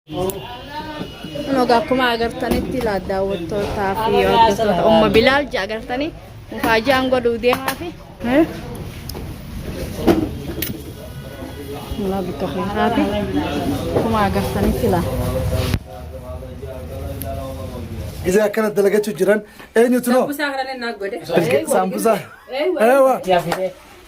Kunoo akkuma agartanitti laa daawwattootaa fi hordoftoota Umma Bilaal ja'a agartanii mufaajaan godhuu deemaa fi. Mulaa bikka keessaati. Akkuma agartanitti laa. Gizee akkana dalagachuu jiran eenyutu noo? Sambusaa kana naa godhe. Saambusaa. Eewa.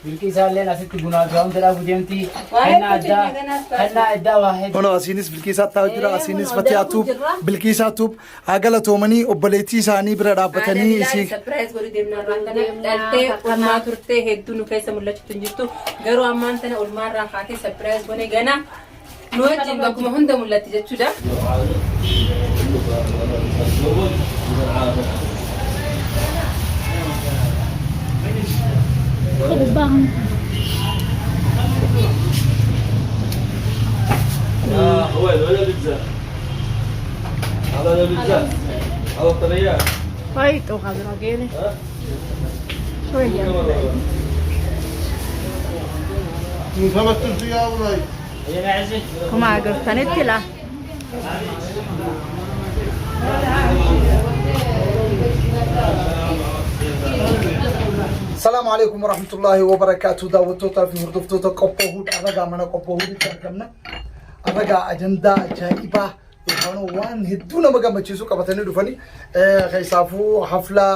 Bilqiisaalleen asitti bunaa fi wanta dhaabu deemti. Kennaa addaa kennaa addaa waa hedduu. Kunoo asiinis Bilqiisaa taa'u jira asiinis Fatiyaa Tuub Bilqiisaa Tuub haa galatoomanii obboleettii isaanii bira dhaabbatanii isii Surprise godhu deemnaa irraan tana dhaltee olmaa turtee hedduu nu keessa mul'achuutu hin jirtu. Garuu ammaan tana olmaa irraa kaatee surprise goone gana nu wajjin bakkuma hunda mul'atti jechuudha. هذا بيتزا هذا الطريقة Hoy xuuqa bira geene. Akkuma agartanitti laa. Salaamu alaikum warahmatullahi wabarakaatu daawwattootaa fi hordoftoota qophoohuudha arragaa mana qophoohuutti argamna. Arragaa ajandaa ajaa'ibaa yookaan waan hedduu nama gammachiisu qabatanii dhufanii keessaafuu hafla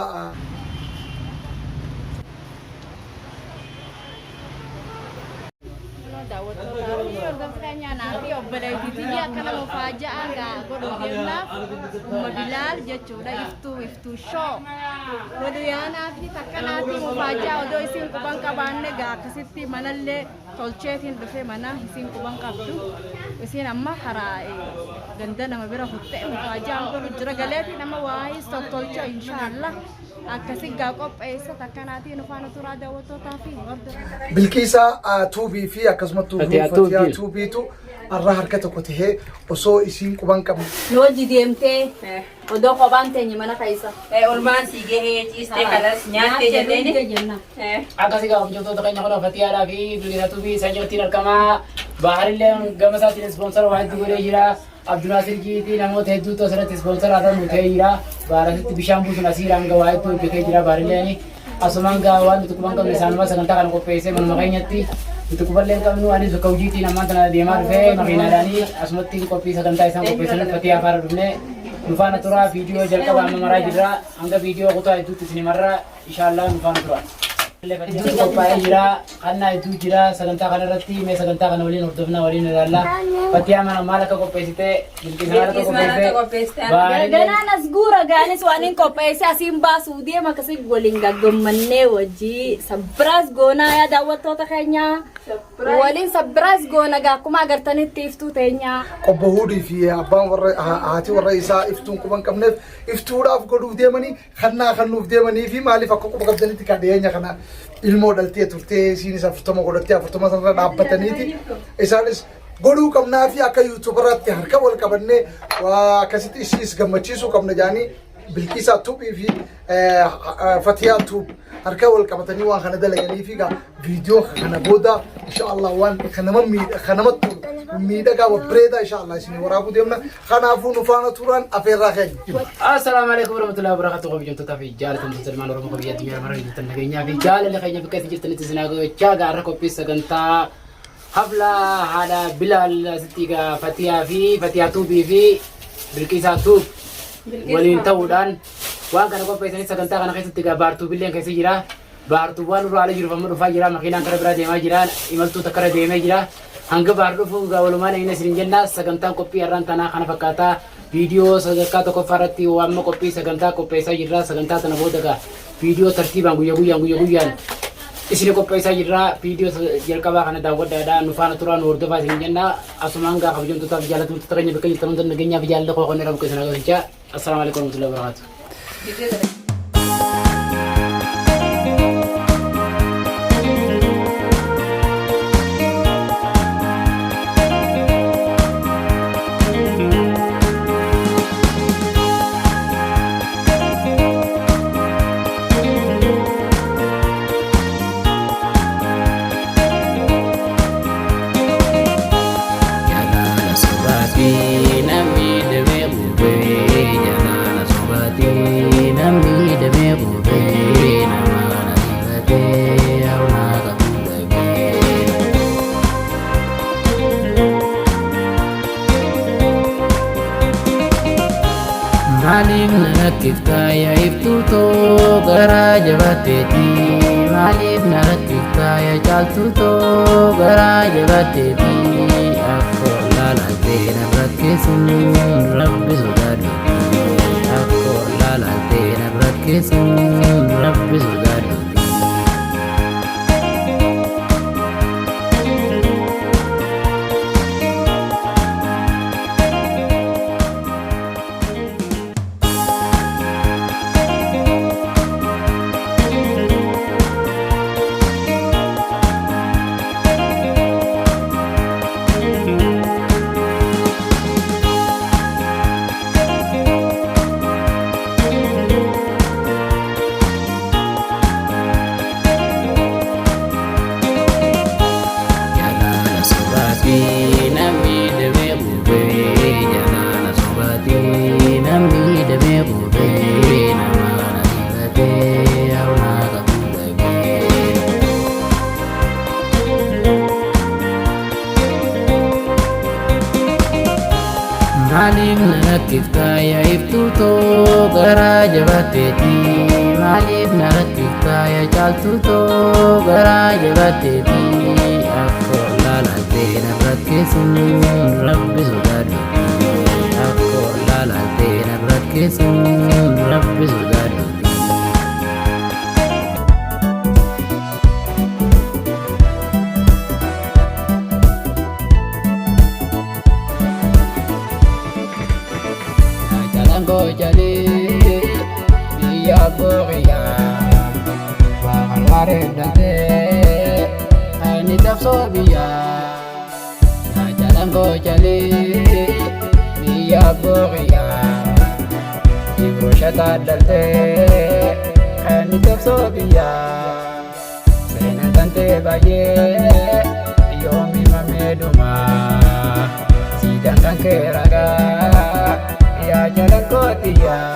Daawwattootaa fi hordoftoota nyaanaa fi obboleettii tiyya akkana mufaaja'aa gaa godhuu deemnaaf Umma Bilaal jechuudha iftuu iftuu shoo godhu yaanaa fi takkanaatti mufaaja'aa odoo isiin quban qabaanne gaa akkasitti manallee tolcheetiin dhufe mana isiin quban qabdu isiin amma karaa ganda nama bira kuttee mufaaja'aan godhu jira galeetiin amma waayis tottolcha inshaallah akkasi gaa qopheessa takkanaatiin ufaana turaa daawwattootaa fi hordoftoota. Bilqiisaa Tuubii fi akkasumattuu Fatiyaa Fatiyaa Tuubii. Tuubiitu arra harka tokko tahee osoo isiin quban qabne Nu hojii deemtee odoo kophaan teenye mana keessa. Olmaan sii gahee ciistee kanas nyaattee jenneeni. Akkasii gaafa hojjettoota keenya kun Fatiyaadhaa fi Bilqiisaa Tuubii isaan jalatti argama. Baharillee gama isaatiin ispoonsara waa hedduu godhee jira. Abdulaasir Jiitii namoota hedduutu asirratti ispoonsara irra nu ta'ee jira. Baharasitti bishaan buusuun asii hanga waa hedduu hojjetee jira baharilleen. Asumaan gaa waan nuti quban qabne isaanuma sagantaa kana qopheessee manuma keenyatti nuti quballee hin qabnu anis bakka hojiitiin ammaan tana deemaa dhufee makiinaadhaanii asumatti qophii sagantaa isaan qopheessanii Fatiyaa faana dhufnee nu faana turaa viidiyoo jalqaba amma maraa jirra hanga viidiyoo kutaa hedduutti isin marraa inshaallah nu faana tura. Hedduutu qophaa'ee jira, kannaa hedduu jira sagantaa kana irratti mee sagantaa kana waliin hordofnaa waliin ilaalla. Fatiyaa mana maal akka qopheessite, Bilqiis maal akka Bilqiis maal akka qopheessite, qopheessite? Baharillee Ganaan as guura gaanis waan hin qopheesse asiin baasuu deema akkasii waliin gaggammannee wajjii sabbiraas goonaa yaa daawwattoota keenya waliin sabbiraas goona gaa akkuma agartanitti iftuu teenya. qobbohuudii fi abbaan warra haati warra isaa iftuun quban qabneef iftuudhaaf godhuuf deemanii kannaa kannuuf deemanii fi maaliif akka quba qabdanitti kan dhiyeenya kana ilmoo dhaltee turtee isiinis 40 godhattee 40 sanarra dhaabbataniiti isaanis godhuu qabnaa fi akka yuutuubaraatti harka wal qabannee waa akkasitti isiis gammachiisuu qabna jedhanii Bilqiisaa Tuubii fi Fatiyaa Tuub harka wal qabatanii waan kana dalaganii fi viidiyoo kana booda insha Allah waan kan nama miidha kan namatti tolu miidhagaa babbareedaa insha Allah isin waraabuu deemna kanaafuu nu faana turan afeerraa keenya. Assalaamu alaikum warahmatullahi wabarakatuh. Kabajamtootaa fi jaalatamtoota ilmaan Oromoo kan biyya addunyaa mara jirtan nageenyaa fi jaalala keenya bakka isin jirtanitti isin haa gochaa gaarra qophii sagantaa hafla haadha Bilaal asitti egaa Fatiyaa fi Fatiyaa Tuubii fi Bilqiisaa Tuub waliin ta'uudhaan waan kana qopheessanii sagantaa kana keessatti egaa Baartuubilleen keessa jira. Baartuun waan nurraa ala jiruuf amma dhufaa jira. Makiinaan kara biraa deemaa jira. Imaltuu takka irra deemee jira. Hanga baar dhufu egaa walumaan eegna isin jenna. Sagantaan qophii har'aan tanaa kana fakkaata. Viidiyoo sadarkaa tokkoffaa irratti amma qophii sagantaa qopheessaa jirra. Sagantaa tana booda egaa viidiyoo tartiibaan guyya guyyaan guyya guyyaan isin qopheessaa jirra. Viidiyoo jalqabaa kana daawwadhaadha. Nu faana turaa nu hordofaa isin jenna. Asumaan gaa kabajamtootaa fi jaallatamtoota keenya bakka jirtan hunda nageenyaa fi jaalala koo kan irraa buqqee isin agarsiisaa. Assalaamu alaikum warahmatullahi wabarakatuh. Jalaala sobaatii. Maaliif na rakkiftaa yaa iftuu too garaa jabaatteeti? Maaliif na rakkiftaa yaa caaltuu too garaa jabaatteeti? Akka laalaaltee na rakkisin rabbi sodaadhuuti. Akka laalaaltee na rakkisin rabbi sodaadhuuti. Jalaala sobaatii namni damee gubee jalaala sobaatii namni damee gubee nama na dibatee hawnaa qabu dhabee. Maaliif na rakkiftaa yaa iftuu too garaa jabaatteeti? Maaliif na rakkiftaa yaa caaltuu too garaa jabaatteeti? Akka laalaaltee na rakkisin rabbi sodaadhuuti. Akka laalaaltee na rakkisin rabbi sodaadhuuti. Jalan jalee biyya booqiyyaa waan wareegdantee ani dabsoo biyyaa. Jalan jalee biyya booqiyyaa ibroosha taaddaltee ani dabsoo biyyaa. Seenaan tantee baay'ee yoomi mameedhumaa siidaan kan kee ragaa yaa jalan kootiyyaa.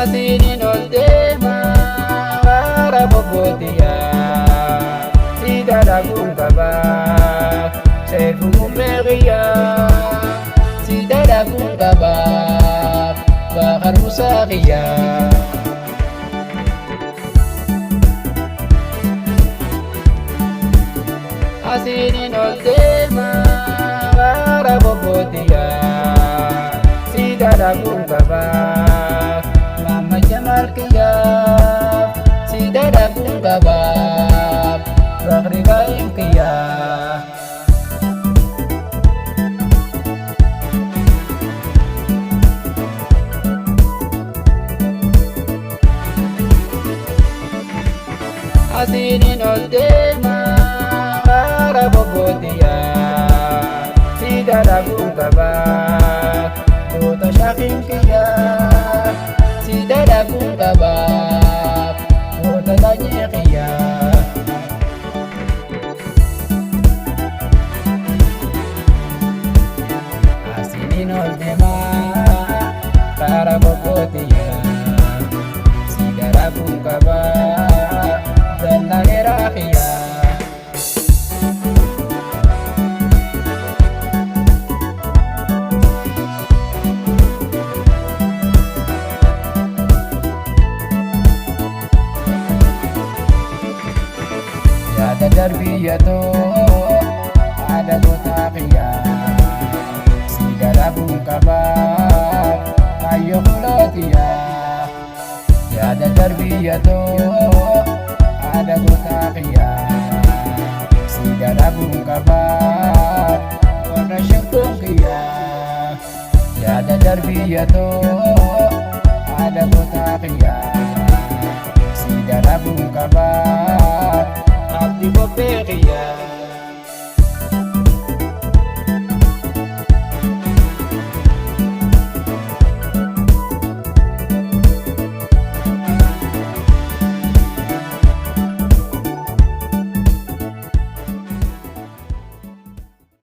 Asiin ol deema bara bobbootiyaa siida dhaguun qaba seefu mummeeqiyyaa siida dhaguun qaba baaqar musaaqiyyaa. Asiin ol deema bara bobbootiyaa siida dhaguun qaba mama jamal kiyyaa siida dhaguun qaba bakri baay'een kiyyaa. Asiin ol deema bara bobbootiyaa siida dhaguun qaba goota shaakiin kiyyaa siida dhaguun qaba goota laanyee kiyyaa. Asiin ol deema bara bobbootiyaa siida dhaguun qaba dallaa dheeraa kiyyaa. Yaada darbiyyatoo haadha gootaa kiyyaa si dalaguun qabaa kaayyoo fuulotiyyaa. Yaada darbiyyatoo haadha gootaa kiyyaa si dalaguun qabaa warra shakkuun kiyyaa. Yaada darbiyyatoo haadha gootaa kiyyaa si dalaguun qabaa.